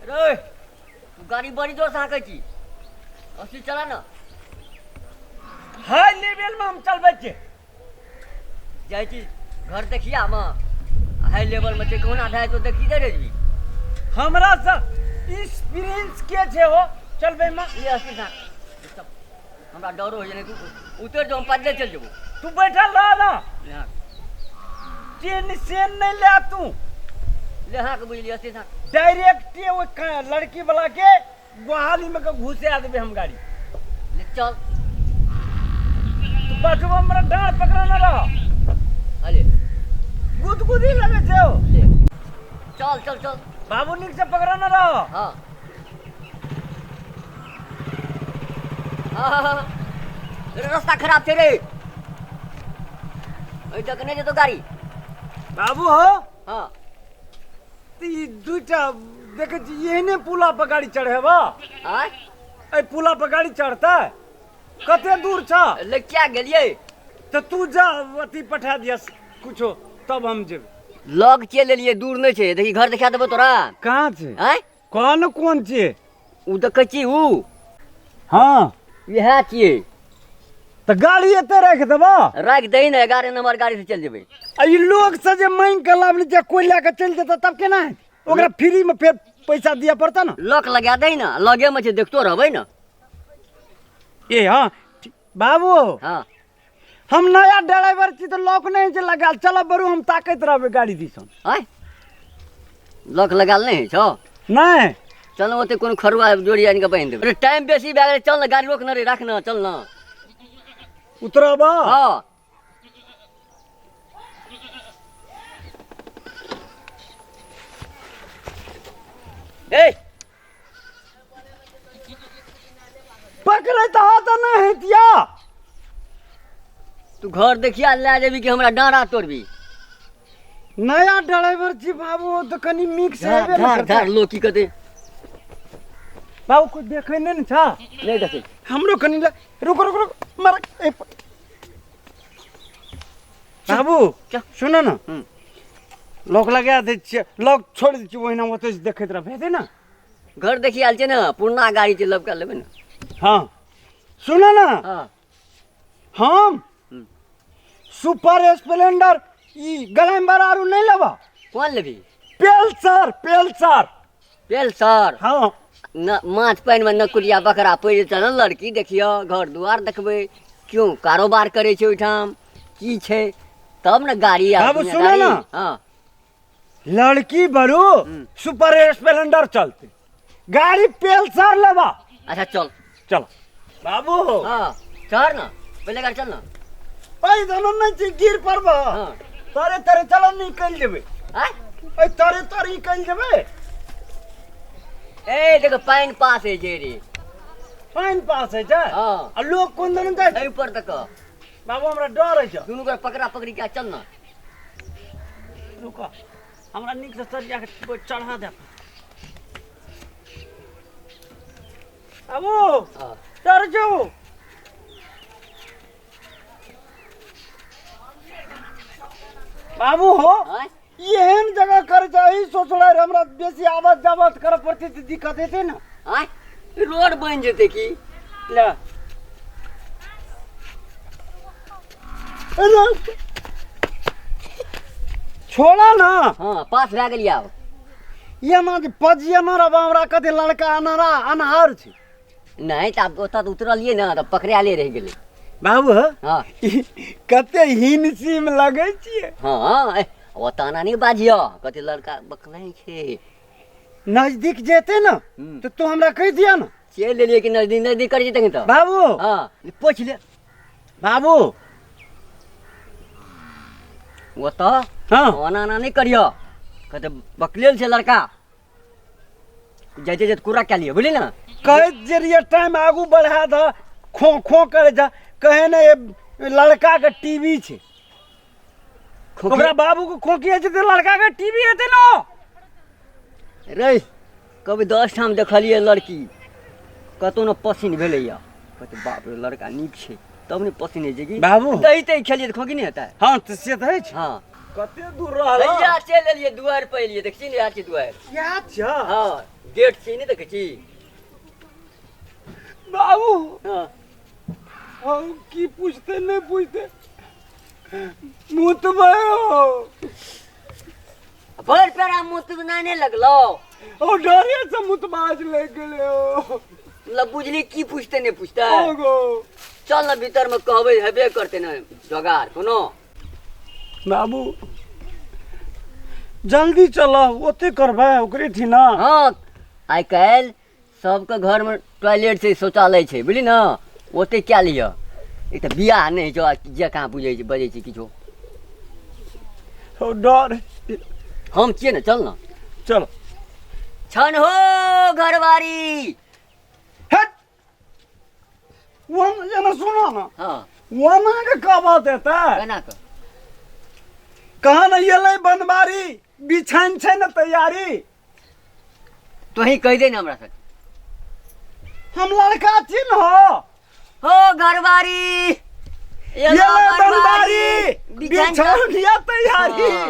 रे तू गाड़ी बड़ी जोर से हाँकै छी, अस्सी चला ना। हाई लेवल में हम चलबै छियै। जाइ छी घर देखिया मे, हाई लेवल में छै, कहुना ढाई तो देखी दे रे जी। हमरा से एक्सपीरियंस के छै हो चलबै में? ले अस्सी हाँक, हमरा डरो होइए नहि। तू उतरि जो, हम पैदले चलि जेबो। तू बैठल रह ना। ले हाँक। टेंशन नहीं ले तू। ले हाँक, बुझलियै, अस्सी हाँक। डायरेक्ट ओहि लड़की वाला के गुहाली में के घुसा देबै हम गाड़ी। ले चल। तू बैठबो, हमरा डाँड़ पकड़ने रह। अरे गुदगुदी लगे छै हो। ले चल चल चल। बाबू, नीक से पकड़ने रह। हाँ हाँ हाँ हाँ, रे रास्ता खराब छै रे, ओहि तक नहि जेतौ गाड़ी। बाबू हो। हाँ। तऽ ई दूटा देखै छी, एहने पुला पर गाड़ी चढ़ेबा? आँय? एहि पुला पर गाड़ी चढ़तै? कते दूर छ? ले क्या गेलियै? तऽ तू जा, अथी पठा दिया कुछो, तब हम जेबै। लग चलि एलियै, दूर नहि छै। देखी, घर देखा देबो तोरा। कहाँ छै? आँय? कोन कोन छियै? ओ देखै छी उ? हाँ। इएह छियै। तऽ गाड़ी एते राखि देबा? राखि दही ने, 11 नंबर गाड़ी से चलि जेबै। आ ई लोग से जे मांगि के लाबली, जे कोइ लए के चलि जेतै तब केना हेतै? ओकरा फ्री में फेर पैसा दिअ पड़तै ने। लॉक लगा दही ने, लगे मे छै, देखतो रहबै ने। ए हाँ बाबू। हाँ। हम नया ड्राइवर छी तऽ लॉक नहि छै लगायल। चलब बरू, हम ताकैत रहबै गाड़ी दिसन। आँय, लॉक लगायल नहि होइ छौ? नहि। चल ने, ओते कोनो खरुआ जोड़ी आनि कऽ बान्हि देबै। अरे टाइम बेसी भए गेलै, चल ने, गाड़ी रोक ने रे, राख ने, चल ने। उतरब? हाँ। ए पकड़े तऽ हाथ नहि हेतिया। तू घर देखिया लए जेबी कि हमरा डाँड़ा तोड़बी? नया ड्राइवर छी बाबू, तऽ कनि मिक्स हेबे ने धार करतै। धार, लोग की कहते? बाबू, कोइ देखै नहि ने छ? नहि देखै। हमरो कनि रुक रुक रुक, मार ए बाबू। चल। सुन ने। हम्म। लॉक लगा दै छियै, लॉक छोड़ि दै छियै, ओहिना ओतऽ से देखैत रहबै, हेतै ने? घर देखी आयल छै ने, पुरना गाड़ी छै, लबका लेबै ने। हाँ, सुन ने। हाँ। हम हम्म। सुपर स्प्लेंडर ई ग्लैमर आरू नहि लेबा। कोन लेबी? पेल्सर, पेल्सर। पेल्सर? हाँ। न माछ पानिमे न कुटिया बकरा पड़ि जेतै ने। लड़की देखियौ, घर दुआर देखबै, क्यों कारोबार करै छै ओहिठाम, की छै, तब ने गाड़ी आ बाबू, दुनियादारी। सुनो ने। हाँ। लड़की बरू सुपर स्प्लेंडर चलते, गाड़ी पेल्सर लेबा। अच्छा चल। चलो बाबू। हाँ, चढ़ ना, पहिले गाड़ी चल ना। पैसा नहीं छै, गिर पड़ब। हाँ। तरे तरे चलो, निकलि जेबै। आँय? एहि तरे तरे निकलि जेबै। ए देखो, पानि पास होइ छै रे। पानि पास होइ छै? हाँ। आ लोग कोन दन जाइ छै? एहि ऊपर तक। बाबू, हमरा डर होइ छै। दुनू गोरा पकड़ा पकड़ी के चल ना। रुक, हमरा नीक से सरिया के चढ़ा दे बाबू। हाँ। चढ़ जाओ बाबू हो। आँय? एहन जगह कर जाई सोचलै रहे, हमरा बेसी आवत जावत करऽ पड़तै तऽ दिक्कत हेतै ने। आँय, रोड बनि जेतै की? ले अरे, छोड़ा ना। हाँ, पास भए गेलियै आब। एना जे पजियना रहबा, हमरा कथी लड़का अनरा अनहार छै। नहि तऽ आब ओतऽ तऽ उतरलियै ने तऽ पकड़ायले रहि गेलै। बाबू। हाँ। कते हिनसीम लगै छियै। हाँ, ए, ओतऽ एना नहि बाजियौ, कथी लड़का बकलै छै। नजदीक जेतै ने हम्म। तऽ तू हमरा कहि दिया ने। चलि एलियै कि नजदीक नजदीक करै छै तखन तऽ। बाबू। हाँ, पोछि ले। बाबू। ओतऽ हाँ। ओना एना नहि करियौ, कहते बकलेल छै लड़का। जाइते जाइते कुरा कए लिअ, बुझली ने? कहैत जे रहियै टाइम आगू बढ़ा दह, खो खो करै जा, कहे ने लड़का के टीवी छै। खोखी- ओकरा बाबू के खोखी होइ छै तऽ लड़का के टीवी हेतै ने। रे कभी 10 ठाम देखलियै लड़की, कतहु ने पसिन भेलैया। कहते बाप रे, लड़का नीक छै, तब ने पसिन होइ छै कि। बाबू। दही तही खेलियै तऽ खोखी नहि हेतै? हाँ, तऽ से तऽ अछि। हाँ। कते दूर रहल? भैया चलि एलियै, दुआरि पर एलियै। देखै छी ने, इएह छै दुआरि। इएह छै? हँ, गेट छै, नहि देखै छी? बाबू। हँ। हम की पूछते नहि पूछते मुतबै हो। भरि पेड़ा मुतब नहि लगलो? ओ डरे से मुतबाज लागि गेलै हो। मतलब बुझली की पूछते नहि पूछते? ओ गो। चल ने भीतर में, कहबै हेबे करते ने जोगार कोनो। बाबू, जल्दी चल, ओते करबै ओकरे ठीना। हँ, आइ काल्हि सबके घरमे टॉयलेट छै, शौचालय छै, बुझली ने? ओते कए लिअ। एक तऽ बियाह नहि होइ छौ जकाँ बुझै छै, बजै छै किछो। हो, डर। हम छियै ने, चल ने। चल। छन हो घरवारी। हट, वो एना सुनो ना। हँ। ओना के कहबत हेतै? केना कऽ? कहाँ ने एलै बनबारी, बिछान छै ने तैयारी। तोही कहि दे ने हमरा सके। हम लड़का छी न हो। हो घरवारी, एलै बनबारी, बिछान बिछान या तैयारी। हाँ।